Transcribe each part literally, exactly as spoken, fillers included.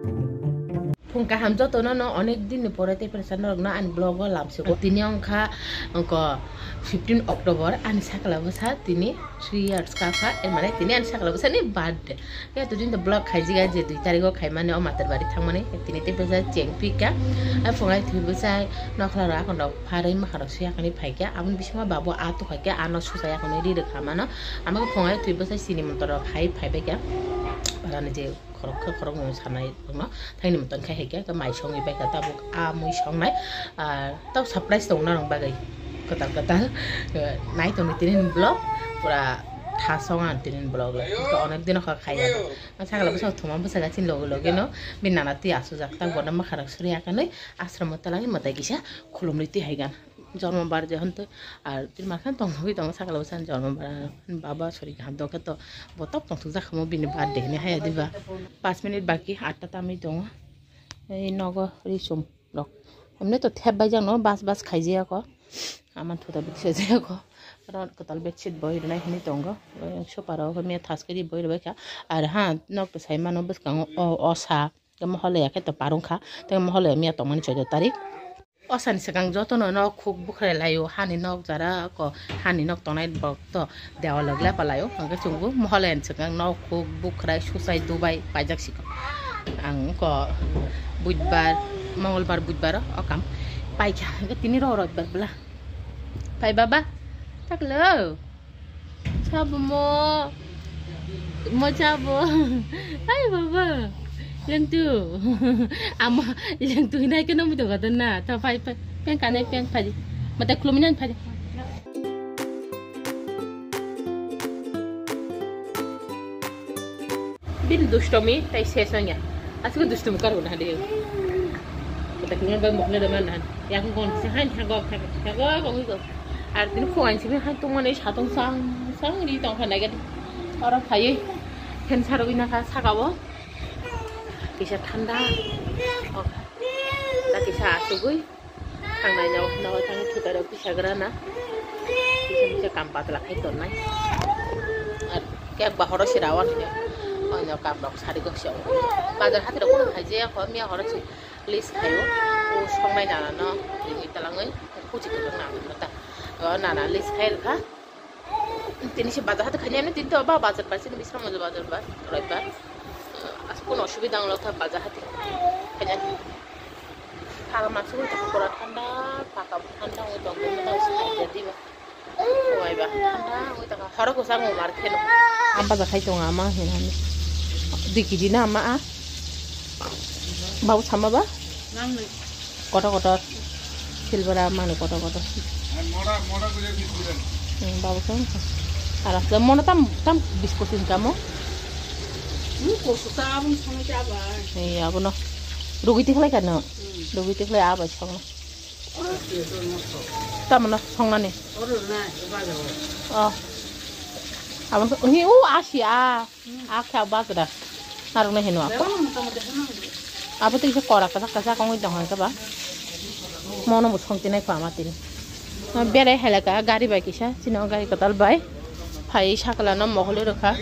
Phung kaham jotono no onek din ni pore tei pressure norok no ani vlog o lamsiko. Tini wngkha wngkha fifteen October, ani sakla bwsa tini three years ka kha, er mane tini ani sakla bwsa ni birthday. Khe to din to vlog khaijika je dui tarikh o khaimani o matar bari thangmani, tini tei bwsa cheng pika. A phungai thwi bwsa nokhla rok akon rok pharwi makha rok suya kani phaikha, aboni bisingo babu a to khaikha, ano susa yakoni ri rwkha mano. Ama phungai thwi bwsa sini motor rok hai phaibaikha. Parani je khorok khe khorok nung sanai rokno thaini motor khai hai khe mai songwi bai kha tabuk a mui songnai. Ar tab surprise tong narok bagwi kwtal kwtal nai tongni tini vlog pura tha song ang tini vlog le onek dino kha khai ang sakla bwsa thuma bwsa gachin logi logi no bini nana twi asujak tak bono mwkharok suri akanwi asromo twlangwi mwtai kisa khulumri twi hai gan. Jormo bar je hwn twi, ar tini makhan tong thogwi tongo sakla bwsani jormo bar, baba sori kaham dokhe to bo tok tong thokjak kha mo bini birthday hinwi haya diba. Panch minute baki atta tamwi tongo. Ei nogo risum rok emni to thep bai jakno bas bas khaijaya kho. Ama thuda biksa jaya kho. Aro kwtal bedsheet bo rinai hinwi tongo. Sofa rok miya thaskhe di bo rwbaikha. Ar ha nok to sai mano bwskango o osa. Tei moholeya khe to parwngkha. Tei moholeya miya tongmani choudo tarik. Osani swkang jotono nok khuk bukhrai laio, hani nok jara ko, hani nok tongnai borok to dewal rok lepa laio. Hwnkhe chwngbo moholeya ni swkang nok khuk bukhrai suchai dubai paijak sikha. Ang ko budbar, mongolbar, budbar o kam paikha. Hwnkhe tini rw roibar bwla. Pai baba, taklo. Sabo mo. Mo sabo. Hai baba. Lengtu. Ama lengtu hinai ke nomi doga na. Ta pai pai. Peng kane peng pai. Mata khuluminan pai. Bin dustomi tai ses ongya. Asuk dustomi kar guna hadi. Mata khuluminan bai mokna dama na. Yang gon se han thagok thagok thagok ongwi go. Ar tini phungan simi hai tongmani satong sang sang ri tongkha naikhe. Oro phaiwi phen sarwi nakha sakao. Kisa thanda. O, ta kisa asugwi thangnai no, no thang thutai rok kisa grana. Kisa misa kam patla khai tonnai. Ar kek ba horo sira wan khe. Oino kam rok sari gok se. Bazar hati rok kono khai je kho miya horo si. List khaio, o songnai nana no, tini talangwi, kuchi kutung nana no ta. O nana list khai rwkha. Tini se bazar hati khainai, tini to ba bazar bai, sini bisra mojo bazar bai, roibar. As kono osubida wng lokha bazar hati khainai. Phala mansugwi tongkha pura thanda, paka bo thanda wngwi tongkha, mota wngwi sai diba. Waiba, thanda wngwi tongkha. Horo kwchang bo mar kheno. Am baja khai tongo ama hinani. Dui kg na ama a. Babu sama ba? Nangni. Kotor kotor. Silvera mani kotor kotor. Mora, mora gule biscuit. Hmm, babu sama. Ara se mono tam, tam biscuit sin kamo. Ni ko su ta abun sama ja ba. Iya, abono. Rugi tikhlai kano. Hmm. Rugi tikhlai abai sama. Tamo no songnani. Oh. Abang to hi u asi a. A kha ba kada. Narok no hino apa. Abo to kisa kora kasa kasa kongwi tong hangka ba. Mono bo songti nai kho ama tini. Bere helaka gari bai kisa. Sino gari kotal bai. Phai sakla no moholi rokha.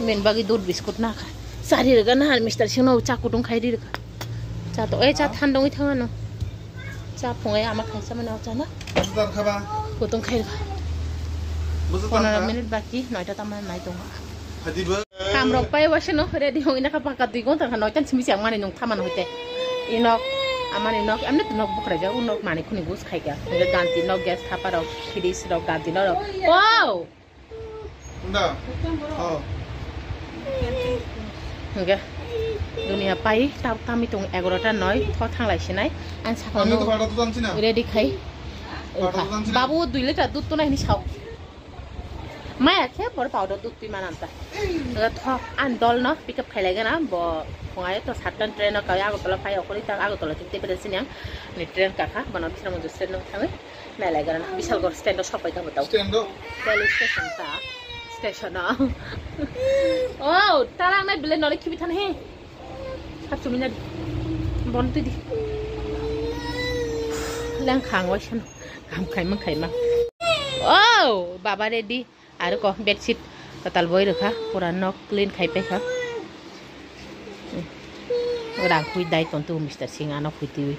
Min bagi dud biscuit na kha. Sari rega na har mister sino cha kutung khai ri rega. Cha to, eh, cha thandongwi thangano. Cha phungai ama khaisa mano cha na. Bujar khaba. Kutung khai ba. Bujar khaba. Pondro minute baki, noita tama nai tongo. Hadi ba. Kamrok pai wase no ready hong ina ka paka dui gonta ka noita simi siang mani nung thamano hoite. Inok, amani nok, amne nok bukra ja, unok mani khuni gus khai ga. Ganti nok gas thapa rok, fridge rok, ganti nok rok. Wow! Hwnkhe dunia pai ta tami tong egarota noi tho thanglai sinai. Ang sakno ready khai. Babu dui liter dud tunai hini sao. Maya khe bor powder dud twi mananta. Tho ang dol no pick up khailai gana bo phungai to sattan train no kai Agartala phai okori ta Agartala tik tebele sini ang ni train kakha bono bisna mo train no thangwi. Nailai gana Bishalgarh stand o sok pai tamo tau. Stand o? Railway station ta. Station o. Oh, tarang nai bile nore khibi than he. Sab chumi na. Bon tui di. Lang khang wai san. Kam khai mang khai mang. Oh, baba ready. Aro ko bedsheet katal boi rwkha. Pura nok clean khai pai kha. Rang hui dai ton tu Mister Singh ano hui twi.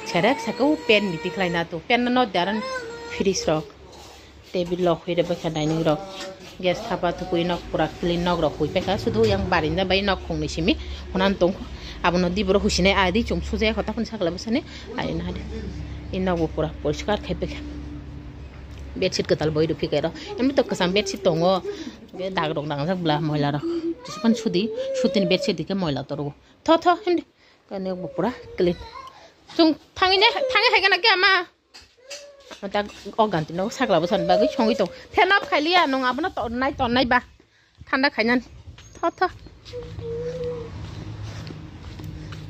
Serek saka u pen ni tikhlai na tu. Pen no de aran fridge rok. Table rok hui re bwkha dining rok. Gas thapa thupui nok pura clean nok rok hui paikha. Sudu yang barinda bai nok khungni simi. Hunan tong abono di boro husinai adi chum sujaya kho taphun sakla bwsani. Ai na hadi. I nok bo pura poriskar khai paikha. Bedsheet kwtal boi rw phikha ro. Emni to kwcham bedsheet tongo. Dag rok nangjak bla moila rok. Jisupan sudi, sutini bedsheet dikhe moila toro. Tho, tho, himdi. Kani bo pura clean. Chung thangwi ne, thangwi hai gana khe ama. Mata o ganti no sakla bwsani bagwi songwi tong. Fan off khai liya, nwng abono tonnai, tonnai ba. Thanda khainani. Tho, tho.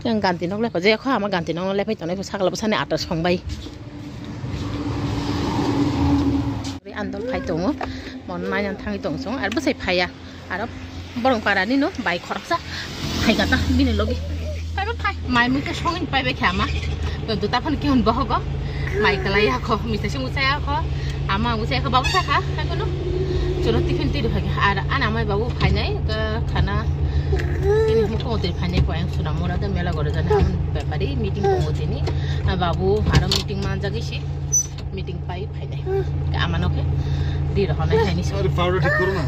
Yang ganti nok lekho, je kho ama ganti nok lepai tongnai bo sakla bwsani ata songbai. Andol phai tongo. Mon nainan thangwi tong song, ar bwsai phaiya. Aro borong para nino bai khoroksa phaikha ta bini logi. Phaiba phai, mai mui khe songwini paibai khe ama. To duta phano kihon bohogo. Mai kalai yakho, misa se musa yakho. Ama musa yakho, babu sakha, haikono. Choro tiffin tiri phaikha. Ar ana mai babu phainai, ke khana. Tini muko tiri phainai ko yang suna mura de mela gore jani amun bepari meeting ko tini. Ah, babu aro meeting manjagi si. Meeting pai phainai. Ka amano khe di rohonai haini se. Aru powder thik koro na.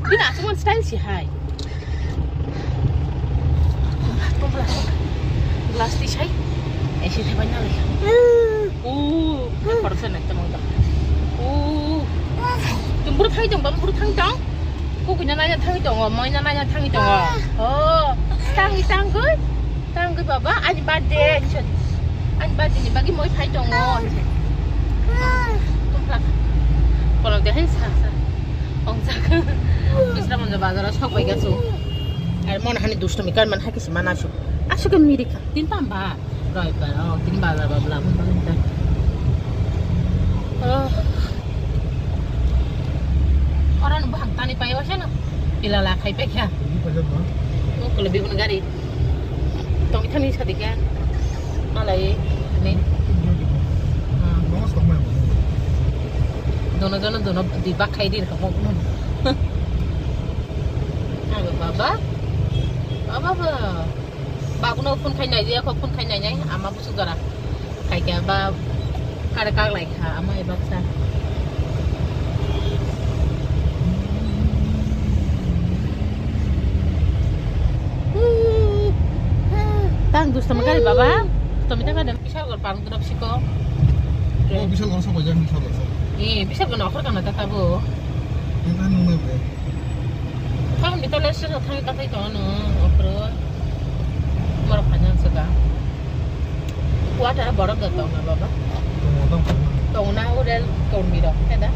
Bini aswk man style si hai. Glass ti sai. Ese the bai na le. O, khoroksa nai tamo da. O. Tum buru thai tong, bam buru thang tong. Kukuina naina thangwi tongo, moina naina thangwi tongo. Oh, tangwi tangwi, tangwi baba, ani birthday, ani birthday ni bagwi moi phai tongo. Tongkha. Kolok de hai sa sa. Ongsak. Bisra monjo bazar o sok bai gasu. Ar mon hani dustumi kar man hai kisi mana su. Asu ke mirika. Tin tam ba. Roi ba, oh, tin ba ba ba bla bla bla. Oh. Orang buhang tani pai wasa no. Pila la khai pe kya? Ini pada apa? Oh, kalau bikin gari. Tong itani sadika. Malai ni. Ah. Bawas tong mai. Dono dono dono di bak khai dir ka pok no. Ago baba. Baba ba. Babuno phone khai nai, dia kho phone khai nai nai, ama busuk dara. Khai kya ba kare kak lai kha, ama e baksa. Tang dustama gari baba, tumi tang ada. Bisa gor pang tu siko. Oh, bisa gor sama jam bisa gor. Eh, bisa gor offer kana ta tabo. Ini kan nunggu be. Thang di tole se thang ta thai to no, okro. Moro phanan se ga. Kuat ah borok da tong na baba. Tong na urel tong mi rok ke da.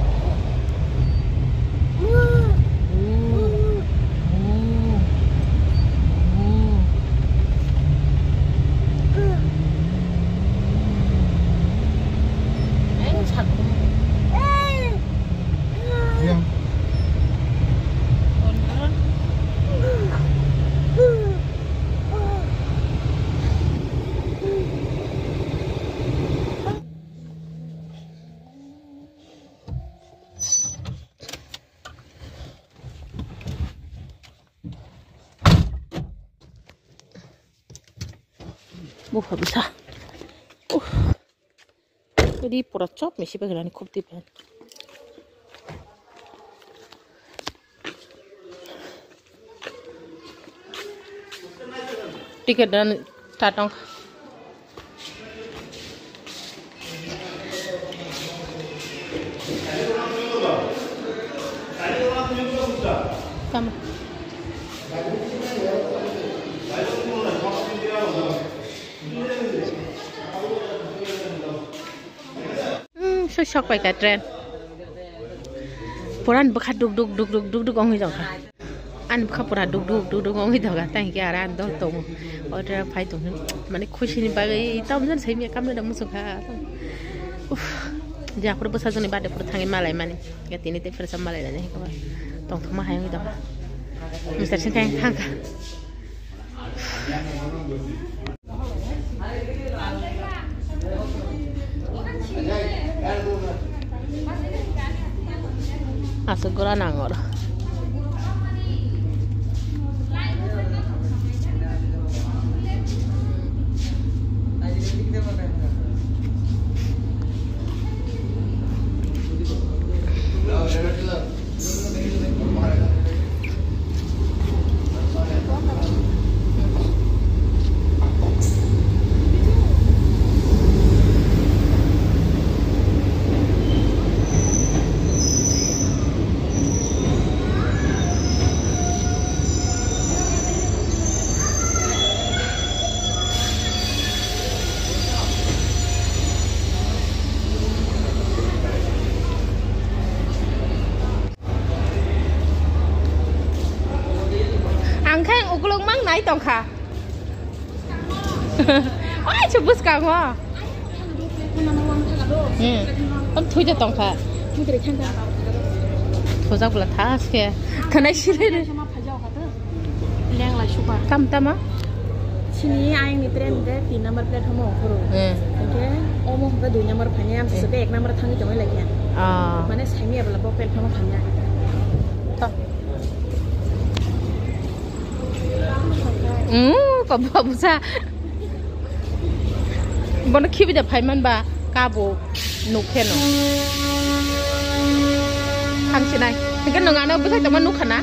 Buha bisa. Uh. Jadi pura chop misi pagrani khub tipen. Ticket dan tatong. Tama. Hmm, so sok pai ka train. Puran bwkha duk duk duk duk duk duk ongwi jokha. Ani bwkha pura duk duk duk duk ongwi doga, tei hwnkhe aro ani dol tongo. Order phai tongkhe, mane, khuisini bagwi tamjani saimya kamle da muchungkha. Uff, je aphuru bwsajoni birthday phuru thangwi malaimani. Tini tei phirsa malai lainai hwnkhe ba tongthokma hai wngwi doga. Mister sing thangkha. Aswk gura nang oro. Ang khe ukulok mang nai tongkha. Oi, chu bwskango. Hmm. Am thwi da tongkha. Thujak bwla tha se. Thanai sile. Lenglai supa. Tam tama? Chini ayang ni train de tin number platform o khoro. Hmm. Oke, omo hwnkhe dui number phanya, amsa se ek number thangwi tongwi laikha. Ah. Mane saimya bwla bo platform o phanya. Tho. Mm, kok babusa. Bono khibi da phaiman ba kabo nukheno. Hamsinai. Hingke nung ano bwsai tongma nukhana?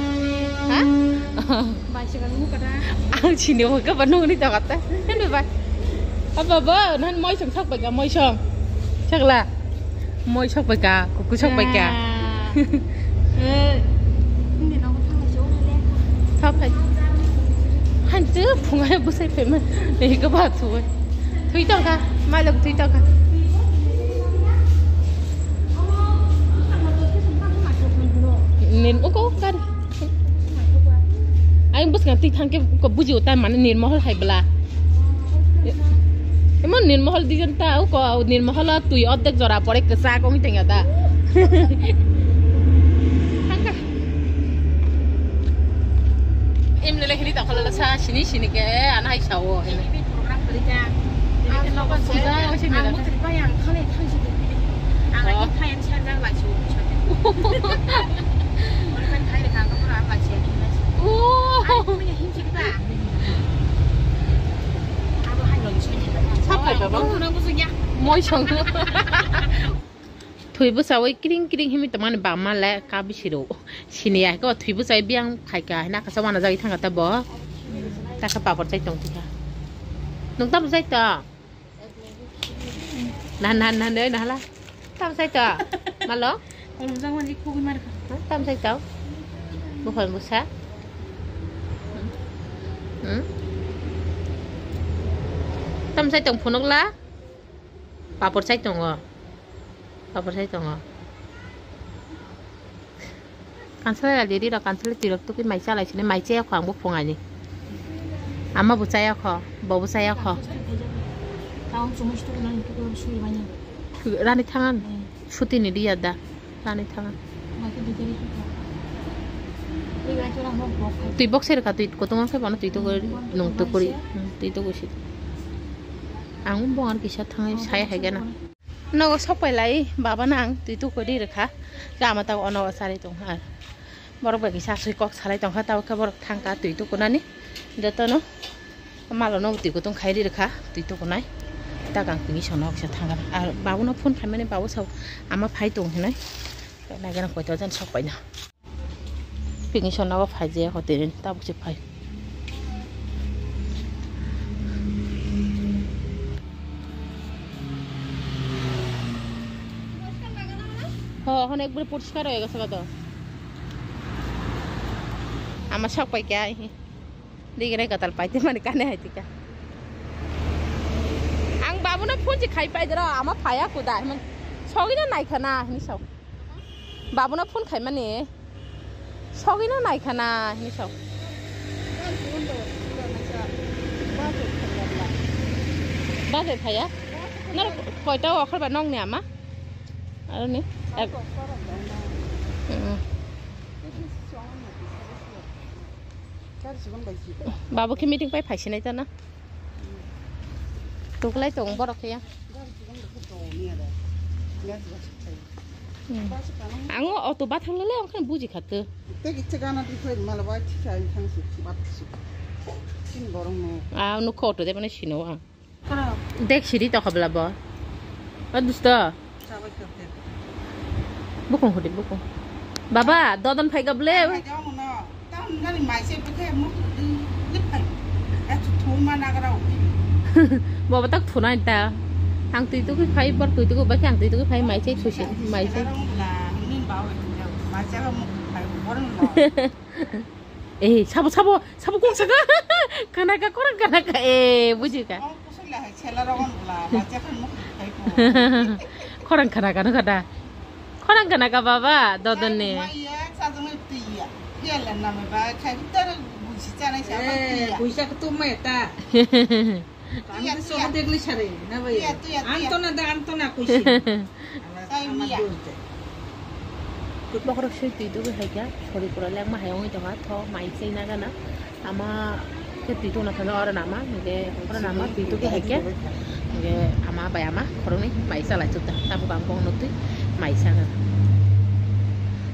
Ha? Bai se kan nukhana. Ang sini hingke ba nungni jaga ta. Hende bai. Aba bo nan moisong sak bai ga moisong. Sagla. Moi sok bai ka, kuku sok bai ka. Ah. Eh. Hindi na ako thang sa una lekha. Thap hai. Han tu phungai busai phe ma. Nei ka ba thu. Thui tong ka. Mai lok thui tong ka. Nin uko kar. Ai bus ngan ti thang ke ko buji utai mane Nirmohol hai bela. Emon Nirmohol dijon ta, o ko Nirmohol o twi ordek jora pore kwchak wngwi tongya da. Thangkha. Em lele hini ta kholala sa sini sini ke ana hai sao. Program kwrwi kha. Ang puja o se mela. Ang mukri pai ang khale thang si. Ang ani phai ang sanjak lai su. Ang phai le kha ko pura lai si. Oh. Ai, punya him si kita. Moi song. Thwi bwchawi kring kring himwi tongmani bamma le ka bisiro. Sini ya ko thwi bwchawi biyang khaika hina kasa wana jagwi thangka ta bo. Ta kha papor chai tong thika. Nung ta bwchai ta. Nah, nah, nah, nah, nah, lah. Tam sai to. Malo? Kolom jang mani khugui mar kha. Tam sai to. Bukhon busa. Hmm? Tam sai tong phunuk la. Papor sai tongo. Papor sai tongo. Kansala riri rok kansala tirok tuki mai chalai sini mai chaya kho ang bo phungaini. Ama bo chaya kho, bo bo chaya kho. Rani thangan suti ni diya da. Rani thangan. Twi bok se rwkha twi kotongo khe bono twi to gori nung to gori twi to gosi. Ang bo ang kisa thangai sai hai gana. Nogo sok pai lai baba nang twi tukudi rwkha. Khe ama tabo o nogo charwi tongkha. Borok bai kisa aswk kok salai tongkha, tabukhe borok thangkha twi tukunani. Jotono malono twi kutung khai ri rwkha, twi tukunai. Tak ang tini sono kisa thangkha. Ar babuno phone khaimani, babu sao ama phai tong hinwi. Nagena koito jan sok paina. Pini sona o phai je hotel ni tabuk se phai. Ho, hono ekbari poriskar hoye gese to. Ama sok pai kya hi. Digre gatal paite mani kane hai tika. Ang babuno phone si khai pai dero, ama phaya kuda. Sogino nai khana hini sok. Babuno phone khaimani sogino nai khana hini sok. Bajai phaya. Nor koita okhor ba nokni ama? Aroni? Ek- Mm. Babu khe meeting pai phaisinai ta na? Tuklai tong borok khe ya. Hmm. Ang o auto bathang lele ang khan buji kha to. Tei kicha gana di phai mala bai thika ang thang si bat si. Sin borong no. Ah, no kho auto de bana sino ang. Kara. Dek siri tokha bla bo. O dusto. Sabai khe dek. Bukung hudi bukung. Baba, dodon phai gable. Phai gable no. Tam gani mai se bukhe mu di phai. Etu thuma nagra ubi. Baba tak thuna ta. Ang tui tu phai, bor tui tu ba ang tui tu phai mai se thusi, mai se. Nin ba oi tu mai se mu phai bor no. Eh, sabo, sabo, sabo kok saka. Kanaka, korang kanaka. Eh, buji ka. Oh, kusuk lah, chela rogon bula, bacha kan muk kai ko. Korang kanaka no kada. Korang kanaka baba, dodon ni. Maya, sajung itu iya. Iya lah nama ba, kai tar buji chana siapa iya. Buji aku tu meta. Kami tu sobat dek ni sari, na bhai? Iya, tu iya, tu iya. Antona da, Antona kuisi. Sai miya. Bokhorok se twi tugwi hai khe, sori pura lengma hai wngwi tongkha, tho mai chai na gana. Ama khe twi tongna thangkhe oro nama, hingkhe oro nama twi tugwi hai khe, hingkhe ama bai ama khoroknwi mai chalai chukta, tabuk ang bongno twi mai chagana.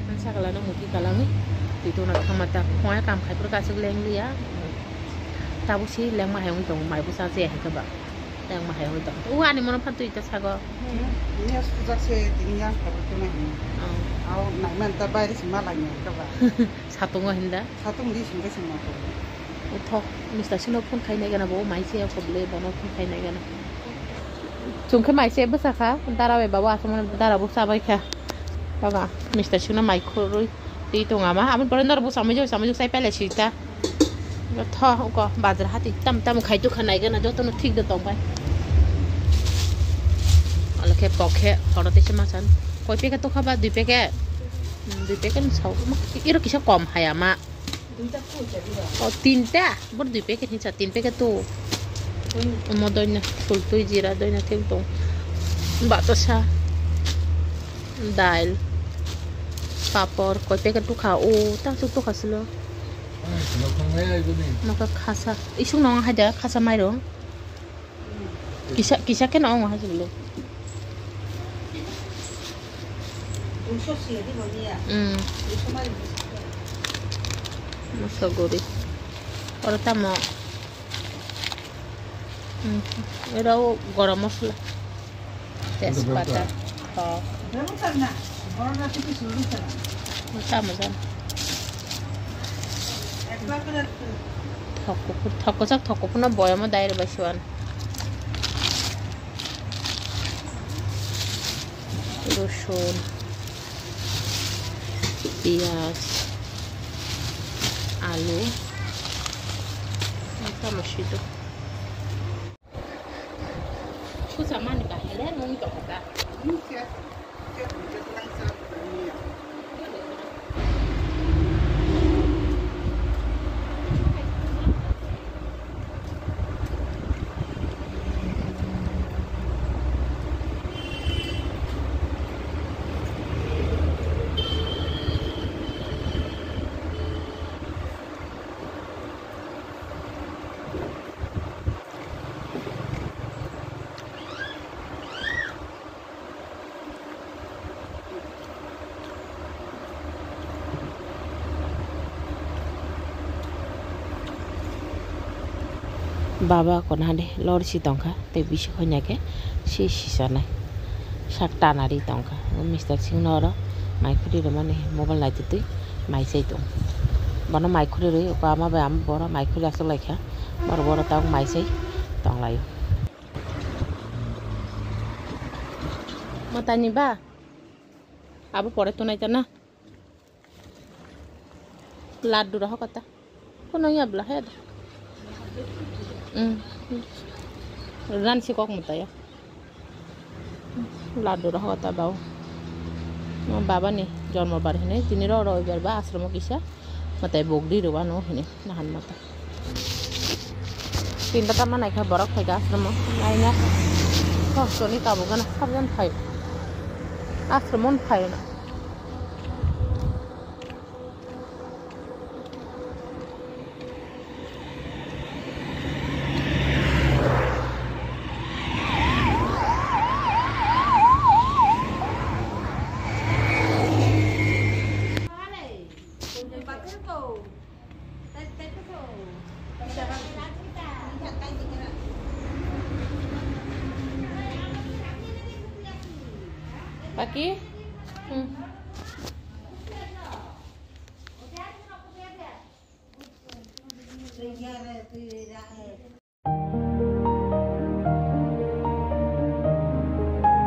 Ang sakala no muti kalangwi twi tongna thangma ta, khwaya kam khai phuru aswk leng liya. Tabuk si lengma hai wngwi tongo, mai bwsa je hai khe ba lengma hai wngwi tongo. O ani mono phan twi ta sago. Ini sujak se tini yang khabar tu nahi. Oh. Au nai man ta baire si malai ni ka ba. Satungo hinda. Satung di sing ka sing ma ko. Uthok, Mister Sino phone khai nai gana bo, mai se ko ble bono phone khai nai gana. Chungkhe mai se bwsa kha, dara bai babo aswk mani dara bo sabai kha. Baga, Mister Sino mai khurui twi tong ama, aboni pore nor bo samui jok, samui jok sai pele sita. Tho, uko bazar hati tam tam khai tu kha nai gana, joto no thik do tong bai. Ala khe pok khe, oro tei se ma san. Koi packet to kha ba, dui packet? Hmm, dui packet ni sao, iro kisa kom hai ama. O, tinta. Bor dui packet hinsa, tin packet tu. Omo doina, sultui, jira doina, thik tong. Batosa. Dail. Papor, koi packet tu kha. O, ta suk tu kha silo. Maka khasa. Isuk nong hai da, khasa mairung. Kisa, kisa khe no ong ha sibolo. Mm. Moso guri. Oro tamo. Mm. Ero gorom mosola. Tejpata. Thok. Mosa mosa. Thok kuphur, thok kwchak, thok kuphurno boyamo dai rwbai se uan. Rosun, piyaj, alu, tamo sito. Susa mani ka hele nung to ka. Baba kono hade lor si tongkha, tei bisi khonya khe si sisanai sak tanari tongkha. O Mister Singno oro mai khuri rwmani mobile naitwi twi mai chai tong. Bono mai khuri rwi oko ama bai ama boro mai khuri achuk laikha. Boro boro tabuk mai chai tonglaio. Matani ba? Abo pore tunai ta na? Laddu roho kata. Kono ya bla he da. Hmm. Ran si kok mata ya. Laddu roho kata bau. Mo baba ni jormo bar hine. Tini ro ro bar ba asromo kisa. Matai bogdi rwano hine nahan mata. Tinta tama naikha borok phaikha asromo. Naina kostoni tabuk gana sabjan phai. Asromo phai na. Aki? Hmm.